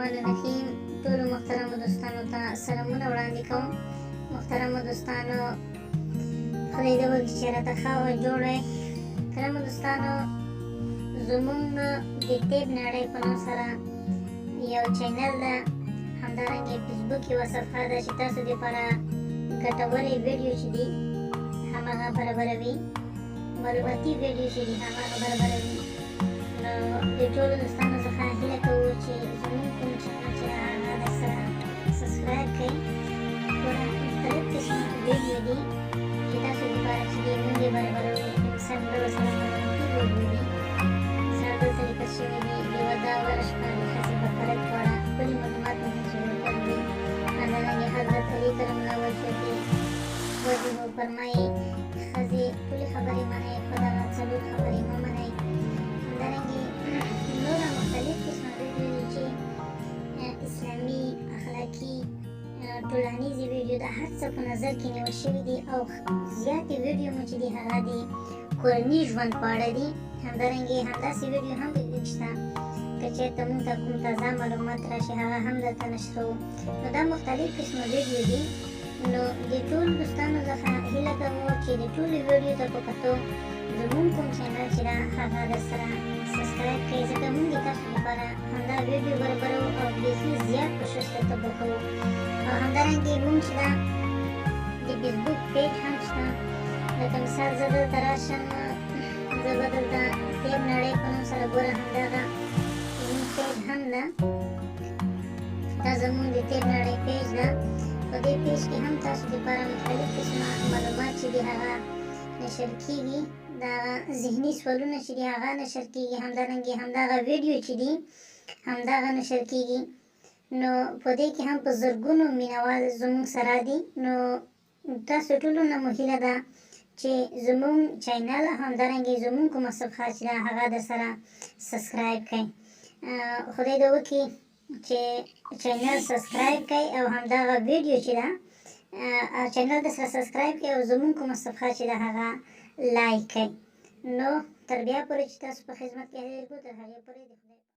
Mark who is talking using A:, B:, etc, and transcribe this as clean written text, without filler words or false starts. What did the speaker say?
A: الرحمن الرحیم. ټولو محترمو دوستانو ته سلامونه وړاندې کوم. محترمو دوستانو، خدای دې وکړي چې راته ښه او جوړ وئ. محترمو دوستانو، زمونږ د طب نړۍ په نوم سره یو چینل ده، همدارنګه فیسبوک یوه صفحه ده چې تاسو دپاره ګټورې ویډیو چې دي هماغه برابروي، معلوماتي ویډیو چې دي هماغه برابروي. نو د ټولو دوستانو څخه هیله کوو چې زموږ کوم چینل چې ده هغه در سره subscribe کړئ. ګوره، مختلف قسمه ویډیو دي چې تاسو دپاره چې دي موږ یې برابروو. لکه مثال دغه سره معلوماتي ویډیو دي، مثال دلته لیکل شوي دي د وداع وره شپه د ښځې بکارت په اړه ښکلي معلومات مو هم ورکړي دي. همدارنګه حضرت علي کرم الله وجهه فرمایي ښځې ټولې خبرې منئ، خو دغه څلور خبرې مه منئ. همدارنګې نوره مختلف قسمه ویډیو دي چې اسلامي، اخلاقي، ټولنیزې ویډیو، دا هر څه په نظر کې نیول شوي دي. او زیاتې ویډیو مو چې دي هغه د کورني ژوند په اړه دي. همدارنګې همداسې ویډیو هم پکې شته که چېرته موږ ته کوم تازه معلومات راشي هغه هم درته نشروو. نو دا مختلف قسمه ویډیو دي. نو د ټولو دوستانو څخه هیله کوو چې د ټولو ویډیو ته په کتو زمونږ کوم چینل چې ده هغه در سره subscribe کړئ، ځکه موږ د تاسو لپاره همدا ویډیو برابروو او بیخي زیات کوشش درته به کوو. او همدارنګې موږ چې ده د فیسبوک page هم شته. لکه مثال زه دلته راشم، زه به دلته طب نړۍ په نوم سره ګوره همدغه زموږ page هم ده. دا زموږ د طب نړۍ page ده. په دې page کې هم تاسو دپاره مختلف قسمه معلومات چې دي هغه نشر کیږي، دا ذهني سوالونه چې دي هغه نشر کیږي، همدارنګې همدغه ویډیو چې دي همدغه نشر کیږي. نو په دې کې هم په زرګونو مینوال زموږ سره دي. نو تاسو ټولو نه مو هیله ده چې زموږ چینل همدارنګې زموږ کومه صفحه چې ده هغه در سره subscribe کړئ. خدای دې وکړي چې چینل subscribe کړئ او همدغه ویډیو چې ده چینل در سره subscribe کړئ او زموږ کومه صفحه چې ده هغه like کړئ. نو تر بیا پورې چې تاسو په خدمت کې حاضر کړو، تر هغې پورې د خدای